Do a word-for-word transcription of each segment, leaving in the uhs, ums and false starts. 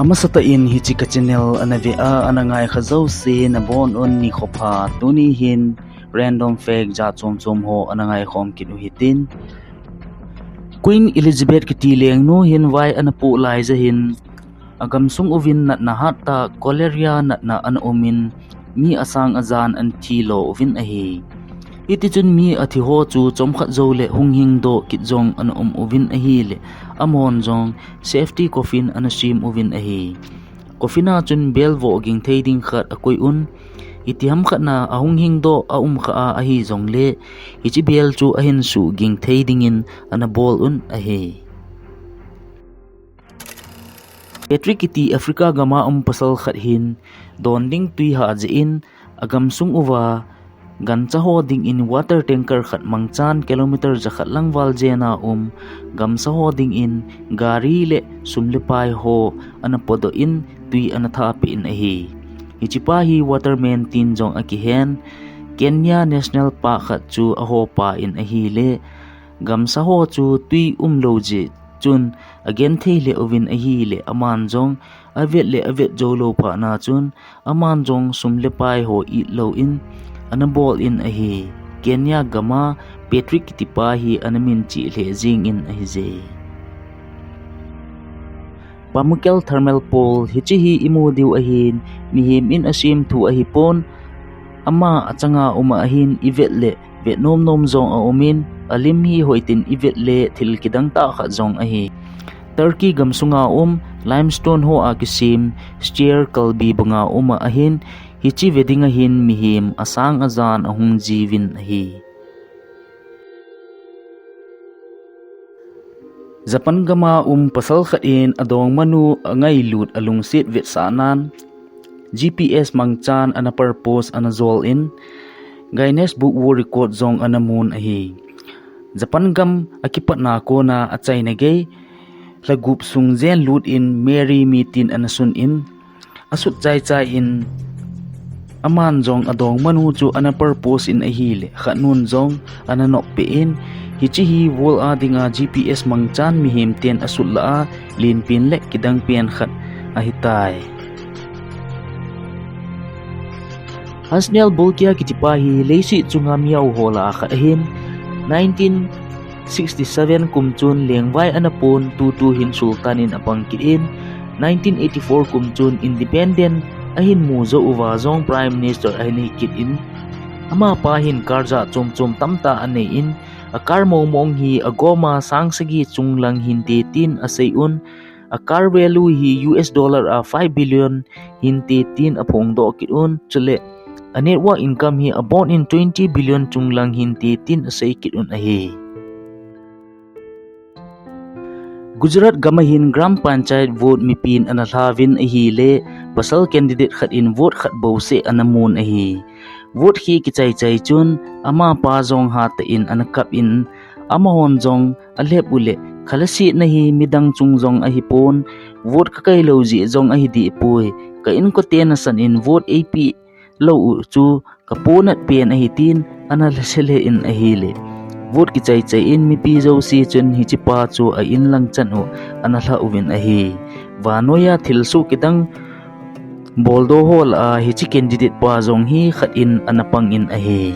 Amasatah in hiche ka channel ana ve a, ana ngai kha jouse nabonun nikho pha. Tuni hin random fact jat chom chom ho ana ngai khom kit u hitin. Queen Elizabeth kiti lengnu hin vai ana poh laija hin agamsung uvin natna hattah cholera natna ana umin mi asang ajan ana thi lo uvin ahi. Hitichun mi athi ho chu chomkhat jou le hung hingdoh kit jong ana um uvin ahile, amahon jong safety coffin ana sem uvin ahi. Coffin a chun bel voh ging thei ding khat akoi un. Itiham khat na ahung hingdoh aum kha a ahi jongle, hiche bel chu ahin suh ging thei dingin ana bol un ahi. Patrick kiti Africa gam a um pasal khat hin don ding tui hah jeh in agamsung uva gancha ho dingin water tanker khat mangchan kilometer jakhat lang val jen a um gamsa ho dingin gari le sum le pai ho ana podoh in tui ana thah peh in ahi. Hichepa hi waterman tin jong akihen, Kenya National Park khat chu ahopa in ahile, gamsa ho chu tui umlou jeh chun agenthei lheh uvin ahile, aman jong avet le avet jou lou phat na chun, aman jong sum le pai ho it louvin ana bol in ahi. Kenya gam a Patrick kitipa hi ana minchih lheh jengin ahije. Pamukkale Thermal Pole, hiche hi imu diu ahin, mihem in asem thu ahipon, ama achanga um ahin, ivet le vet nom nom jong aumin, alim hi hoitin ivet le thil kidang tah khat jong ahi. Turkey gamsunga um limestone ho a kisem stair kalbi banga um ahin, hiche ve dinga hin mihem asang ajan ahung jiuvin ahi. Japan gam a um pasal khat in adongmanu angailut alungset vetsahnan G P S mangchan ana purpose ana jol in Guinness Book World Record jong ana mun ahi. Japan gam akipatna kona achaina gei lha gup sung jen lut in Mary Mi tin ana sun in, asut chai chai in aman jong adongmanu chu ana purpose in ahile, khatnun jong ana nop peh in, hiche hi world a dinga G P S mangchan mihem ten asut lah a lenpen le kidang pen khat ahitai. Hasnel Bolkiah kitipa hi leiset chunga miau ho lah a khat ahin, nineteen sixty-seven kum chun lengvai ana pon, tutu hin Sultan in apang kit in, nineteen eighty-four kum chun independent ahin mu jou uva jong Prime Minister ahin hi kit in, amapa hin car jat chom chom tamtah anei in, a car mong mong hi agoma sang sagi chunglang hinte tin asei un, a car value hi U S dollar a five billion hinte tin aphongdoh kit un, chule a net worth income hi abon in twenty billion chunglang hinte tin asei kit un ahi. Gujarat gam a hin Gram Panchayat vote mipin ana lhauvin ahile, pasal candidate khat in vote khat bouseh ana mun ahi. Vote hi kichai chai chun amapa jong hatah in ana kap in, amahon jong alhep u le, khala setna hi midang chung jong ahipon, vote kakai lou jeh jong ahi deh poi, ka inkote nasan in vote eipeh lou u chu kaponat pen ahi tin ana lhase lheh in ahile, vote kichai chai in mipi jouse chun hichepa chu a inlang chan u ana lha uvin ahi. Vannoiya thilsoh kidang boldoh ho lah a hiche candidate pa jong hi khat in ana pang in ahi.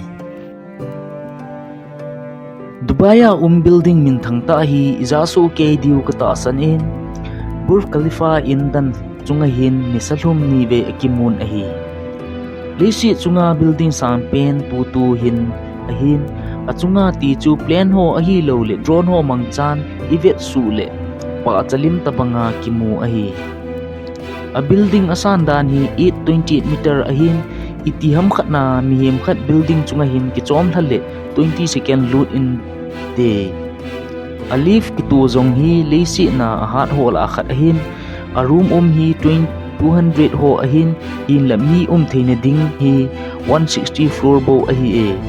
Dubai a um building minthang tah hi ija soh kei diu katahsan in, Burj Khalifa in dan chunga hin nisa lhum nivei akimun ahi. Leiset chunga building sangpen tutu hin ahin, achunga ti chu plane ho ahilouleh drone ho mangchan ivet suh leh pahcha lim tobanga kimu ahi. A building asan dan hi eight twenty-eight meter ahin, itiham khat na mihem khat building chunga hin kichom lha leh twenty second lut inte. A lift kito jong hi leiset na ahat ho lah a khat ahin, a room um hi twenty, two hundred ho ahin, hinlah mi um theina ding hi one sixty floor bou ahi e.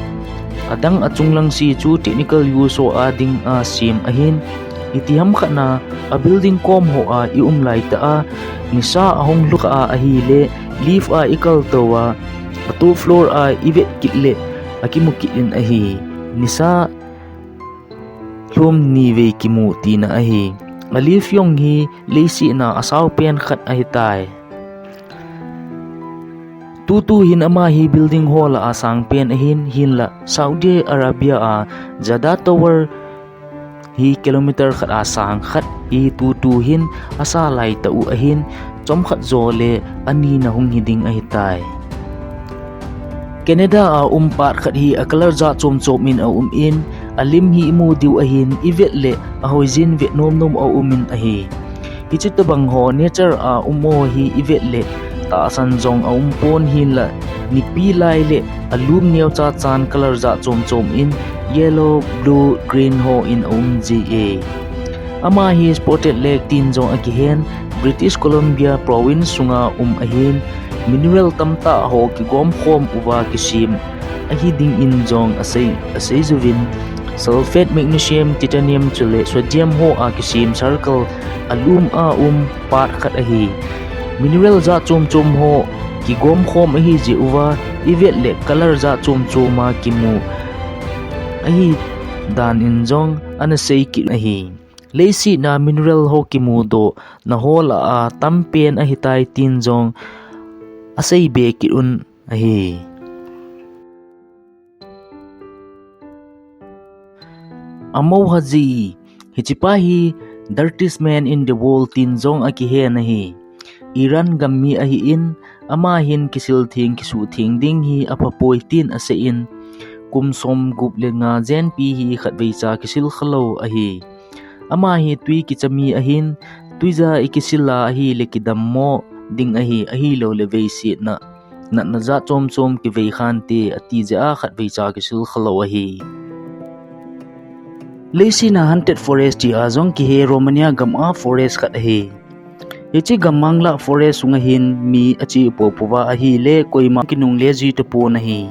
Adang achunglang se chu technical use ho a dinga sem ahin, itiham khat na a building kom ho a i um laitah a nisa ahung lhukha a ahile, lift a ikal tou a, a top floor a ivet kit leh akimu kit in ahi. Nisa lhum nivei kimu tina ahi. Alif jong hi leiset a asao pen khat ahitai. Tutu hin ama hi building ho lah a sang pen ahin, hinlah Saudi Arabia a Jeddah Tower hi kilometer khat a sang khat hi tutu hin asa lai tah u ahin, chomkhat jo le ani na hung hi ding ahitai. Canada a um pat khat hi a color jat chom chom in aum in, alim hi imu diu ahin, ivet le ahoijin vet nom nom aum in ahi. Hiche tobang ho nature a um ho hi ivet le tahsan jong aum pon, hinlah nipi lai le alum neocha chan color jat chom chom in yellow, blue, green ho in aum ji e. Ama hi Spotted Lake tin jong akihen, British Columbia province sunga um ahin, mineral tamtah ho kigom khom uva kisem ahi ding in jong asei, asei jouvin, sulfate, magnesium, titanium chule sodium ho a kisem circle alum a um pat khat ahi. Mineral jat chom chom ho kigom khom ahi jeh uva, ivet le color jat chom chom a kimu ahi dan in jong ana sei kit ahi. Leiset a mineral ho kimudoh na ho lah a tam pen ahitai tin jong asei be kit un ahi. Amo Haji, hichepa hi dirtiest man in the world tin jong akihen ahi. Iran gam mi ahin, ama hin kisil theng kisuh theng ding hi apha poi tin asei in, kum som gup le nga jenpi hi khatvei cha kisil khalou ahi. Ama hi twi kicha mi ahin, twija ikisil a ahile kidammo ding ahi, ahilou le veiset na natna jat chom chom kivei khante ati jeh a khatvei cha kisil khalou ahi. Leiset a haunted forest ti a jong kihe Romania gam a forest khat ahi. Hiche gammang lah forest sunga hin mi ache popo uva ahile koima kinungle ji tapon ahi.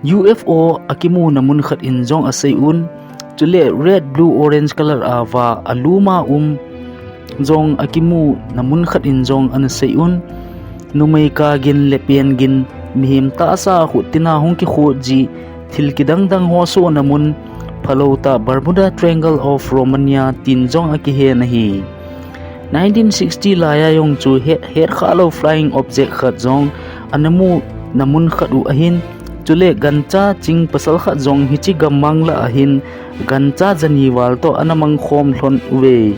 U F O akimuna mun khat in jong asei un, chule red, blue, orange color a va alum a um jong akimuna mun khat in jong ana sei un. Numei kagin le pengin mihem tahsa khut tina hung kikhut ji, thil kidang dang ho sohna mun phalou tah Bermuda Triangle of Romania tin jong akihen ahi. Nineteen sixty lai a jong chu het, het khalou flying object khat jong ana muna mun khat u ahin, chule gancha ching pasal khat jong hiche gammang lah a hin gancha jani val toh ana mang khom lhon uve.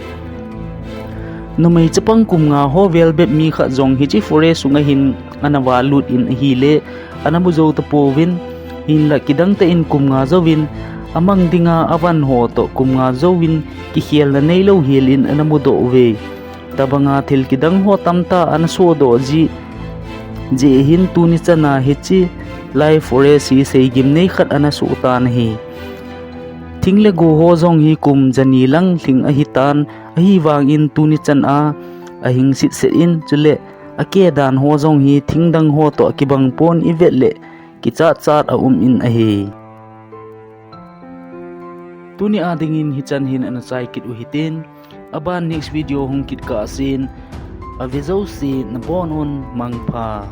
Numei chapang kum nga ho vel bep mi khat jong hiche forest sunga hin ana valut in ahile ana mu jou tapouvin, hinlah kidang tah in kum nga jouvin amang dinga avan ho toh kum nga jouvin kikhelna neilou hel in ana mudoh uve. Tabanga thil kidang ho tamtah ana sodoh ji, jeh hin tuni chan a hiche lai forest hi seigim nei khat ana soh tan ahi. Thing le go ho jong hi kum jani lang lhing ahitan, ahivangin tuni chan a ahing sitset in, chule akeh dan ho jong hi thing dang ho toh akibang pon, ivet le kichat chat aum in ahi. Tuni a dingin hichan hin ana chai kit u hitin, aban next video hung kit kah sen, ave jouse nabon un mangpha.